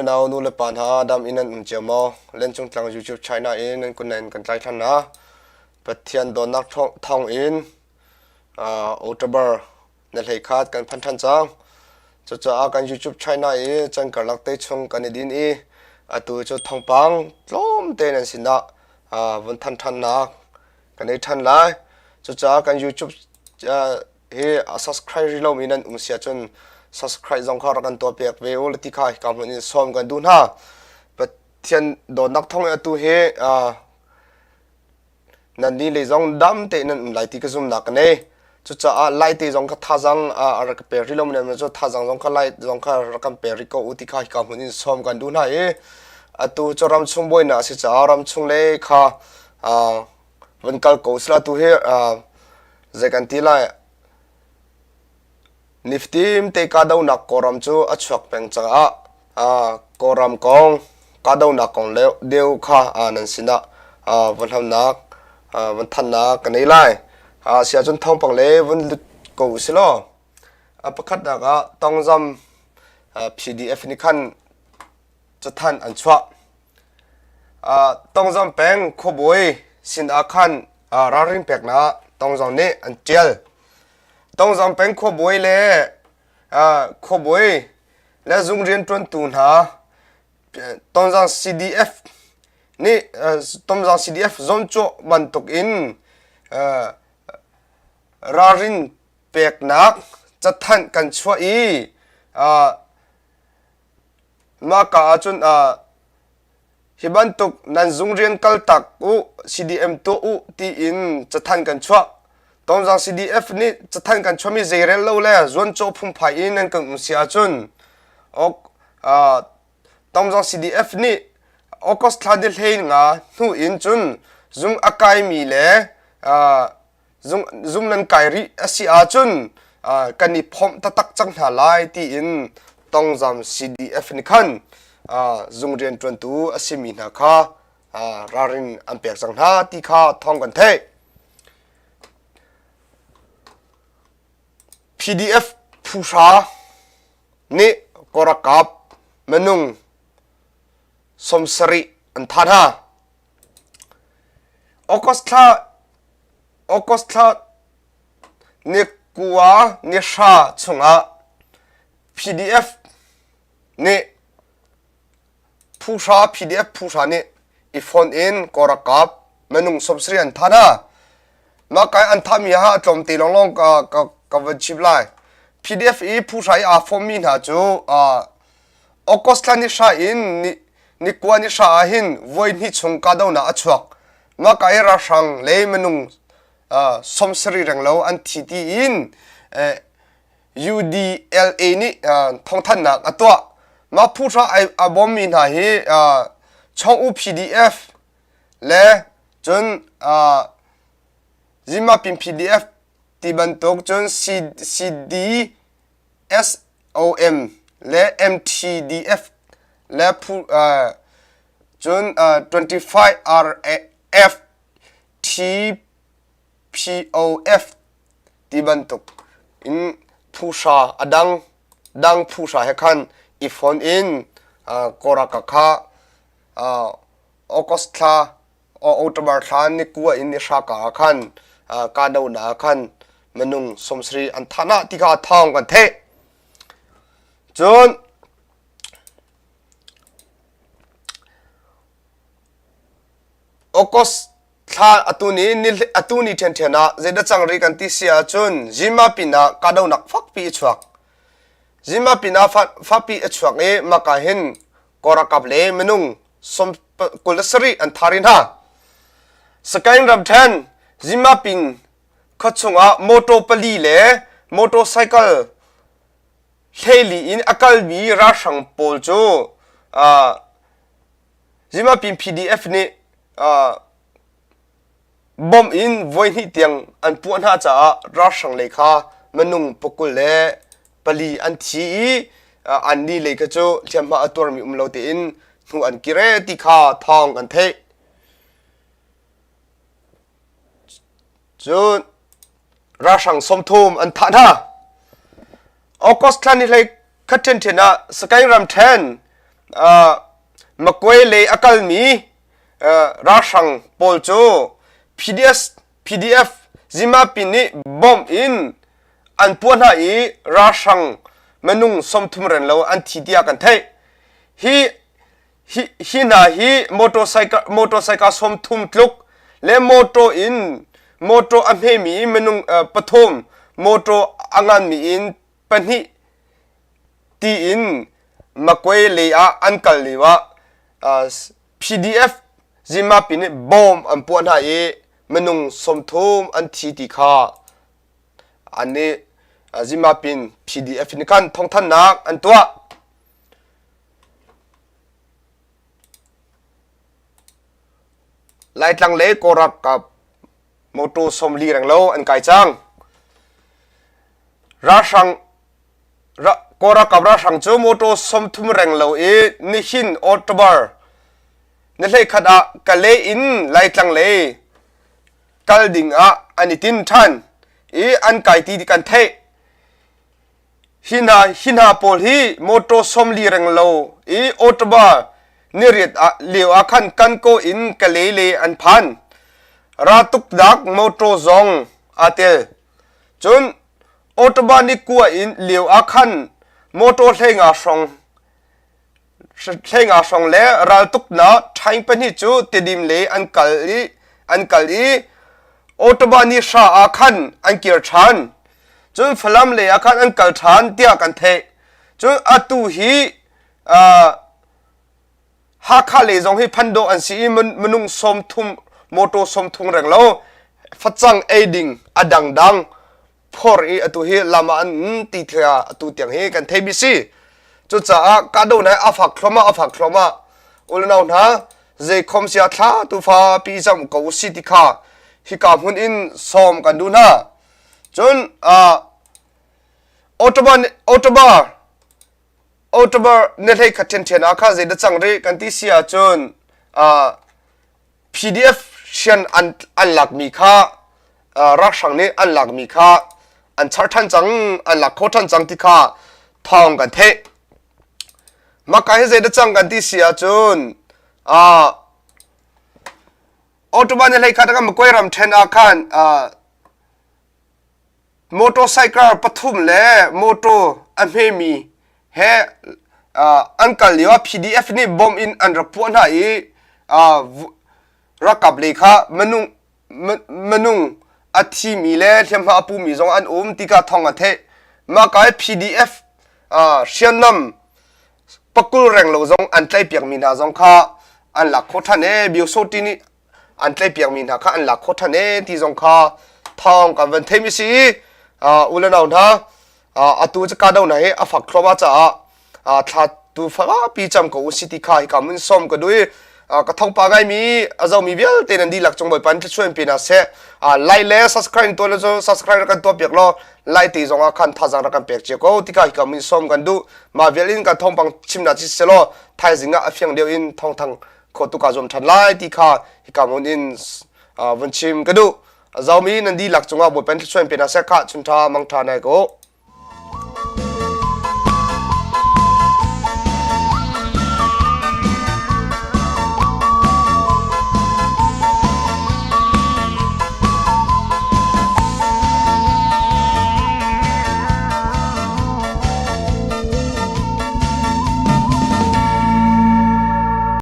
le nau nu le pa hna dam in nan um cio maw? Lencung tlang YouTube China in nan kun nan kan tlai than na. Pathian dawtnak thawng in October na hlei khat kan phan than cang. Cucaah kan YouTube China i can karlak te chung kan i din i atu cu thawngpang tlawm te nan sinah vun than thannak kan ei than lai. Cucaah kan YouTube hi a subscribe rih lomi nan um si ahcun subscribe zong kha rak kan tuah piak ve u ti kha hika hmun in sawm kan duh hna. Pathian dawtnak thawng in atu hi nan ni lei zong dam tein nan um lai ti ka zumnak ka nei. Cucaah lai te zong kha thazang a rak ka pek rih lomi nan cu thazang zong kha lai zong kha rak kan pek rih ko u ti kha hika hmun in sawm kan duh hna i atu cu ram chung buainak a si caah ram chung le kha van kal ko sila tu hi zei kan ti lai niftim te kahdohnak kawlram cu a chuak peng caah kawlram kong kahdohnak kong le deu kha nan sinah vun hamnak vun thannak ka nei lai si ahcun thawngpang le vun lut ko usih law a pakhatnak ah tongzam PDF nih khan cathanh an chuah Tongzam peng khuabawi sinah khan ralrin peknak Tongzam nih an ṭial. Tongzam peng khuabawi le khuabawi le zung rianṭuantu hna Tonzang CDF nih Tonzang CDF zawncuah bantuk in ralrin peknak cathanh kan chuah i Mah ka ahcun hi bantuk nan zung rian kaltak u, CDM tuah u tiin cathanh kan chuah. Tonzang CDF nih cathanh kan chuahmi zeirel lo le zuancaw phungphai in nan kan um si ahcun Tonzang CDF nih August thla ni 15 hnu in cun zung a kaimi le zum nan kai rih a si ahcun kan i phomh taktak cang hna lai tiin Tongzam CDF nih khan zung rianṭuantu a simi hna kha ralrin an pek cang hna ti kha thawng kan theih. PDF phuhra nih Kawlralkap minung 70 an thah hna. August thla August thla ni kua ni hra chungah PDF nih phuhra PDF phuhra nih i fon in Kawlralkap minung 70 an thah hna. Mah kai an thahmi ha a tlawm te lawnglawng ka ka ka van chim lai. PDF i phuhra i aa fawmmi hna cu uh, August thla ni hra in ni ni kua ni hra ah hin voi hnih chung kahdohnak a chuak. Mah ka i ralhrang le minung 70 renglo an thi tiin UDLA nih thawngthanhnak a tuah. Mah phuhra a bawmmi hna hi Chong U PDF le cun Zimapin PDF ti bantuk cun CD SOM le MTDF le phu cun 25 RF TPOF ti bantuk in phuhra a dang dang phuhra he khan i fon in Kawlralkap kha August thla October thla ni kua in ni hra ka ah khan kahdohnak ah khan minung 70 an thah hna ti kha thawng kan theih. Cun August thla atu ni atu ni ṭhianṭhian ah zeidah cang rih kan ti si ahcun Zima pinah kahdohnak fakpi a chuak. Zima pinah fakpi a chuak i maka hin Kawlralkap le minung 27 an thari hna. Sagaing ramṭhen Zimapin khuachung ah motor pali le motorcycle hleili in a kalmi ralhrang pawl cu Zimapin PDF nih Bomb in voihnih tiang an puah hna caah ralhrang lei kha minung pakul le pali an thi i annih lei kha cu hliamhma a tuarmi um lo tein hnu an kir ee ti kha thawng kan theih. Cun ralhrang 30 an thah hna. August thla ni hlei khat ṭhianṭhian ah Sagaing ramṭhen. Makwe lei a kalmi ralhrang pawl cu PDS, PDF Zimapi nih bomb in an puah hna i ralhrang minung 30 ren lo an thi tiah kan theih. Hi hi hi hna hi motorcycle motorcycle 30 tluk le motor in motor a hmemi minung pathum motor a nganmi in pahnih tiin Makwe lei ah an kal lio ah PDF Zimapi nih bomb an puah hna i minung 30 an thi ti kha an nih Zimapin PDF nih khan thawngthanhnak an tuah. Laitlang le Kawl ralkap motor 40 renglo an kai cang. Ralhrang Kawl ralkap ralhrang cu motor 30 renglo i nihin October ni 11 ah Kalay in Laitlang lei kal ding ah an i tin ṭhan i an kai ti kan theih. Hi hna, hi hna pawl hi motor 40 renglo i October ni riat ah lio ah khan Kankaw in Kalay lei an phan. Raltuknak motor zong aa tel. Cun October ni kua in lio ah khan motor 15 hrawng 15 hrawng le raltuknak ṭhaing pahnih cu Tedim lei an kal i an kal i October ni hra ah khan an kir ṭhan. Cun Falam lei ah khan an kal ṭhan tiah kan theih. Cun atu hi uh, Hakha lei zong hi phan dawh an si i minung 30 motor 30 reng lo facang ei ding a dangdang phor i atu hi lam ah an ti thia atu tiang hi kan thei bi si. Cucaah kahdohnak a fak thluahmah a fak thluahmah ulenau hna zeikhom sia thla tufa pi cam ko si ti kha hika hmun in sawm kan duh hna. Cun uh, October October October ni hlei khat ṭhianṭhian ah kha zeidah cang rih kan ti si ahcun uh, PDF rian an, an lakmi kha uh, ralhrang nih an lakmi kha an char ṭhan cang, an lak kho ṭhan cang ti kha thawng kan theih. Maka hi zeidah cang kan ti si ahcun uh, October ni hlei khat ah Makwe ram ṭhen ah khan uh, Motorcycle pathum le motor a hmemi he an kal lio ah PDF nih bomb in an rak puah hna i ralkap lei kha minung minung a thimi le hliamhma a pumi zong an um ti kha thawng an theih. Mah ka i PDF hriamnam pakul renglo zong an tlaihpiakmi hna zong kha an lak khawh ṭhan i Byosoti nih an tlaihpiakmi hna kha an lak khawh ṭhan ee ti zong kha thawng kan van theimi si i u le nau hna atu cu kahdohnak hi a fak thluahmah caah thla tu fakpi cam ko usih ti kha hika mun sawm ka duh i ka thongpa ngaimi a zomi vialte nan dihlak cung Bawipa in thluachuah in pe hna seh. Like le subscribe tuah le cu subscribe rak kan tuah piak law like te zong ah khan thazaang rak kan pek cio ko ti kha hika mun sawm kan duh. Mah vial in kan thawngpang chimnak ci selaw thaizing ah a fiang deuh in thawngthang kho tu ka zuam ṭhan lai ti kha hika hmun in vun chim ka duh. Zomi nan dihlak cungah Bawipa in thluachuah in pe hna seh khah chun ṭha mang ṭha nai ko.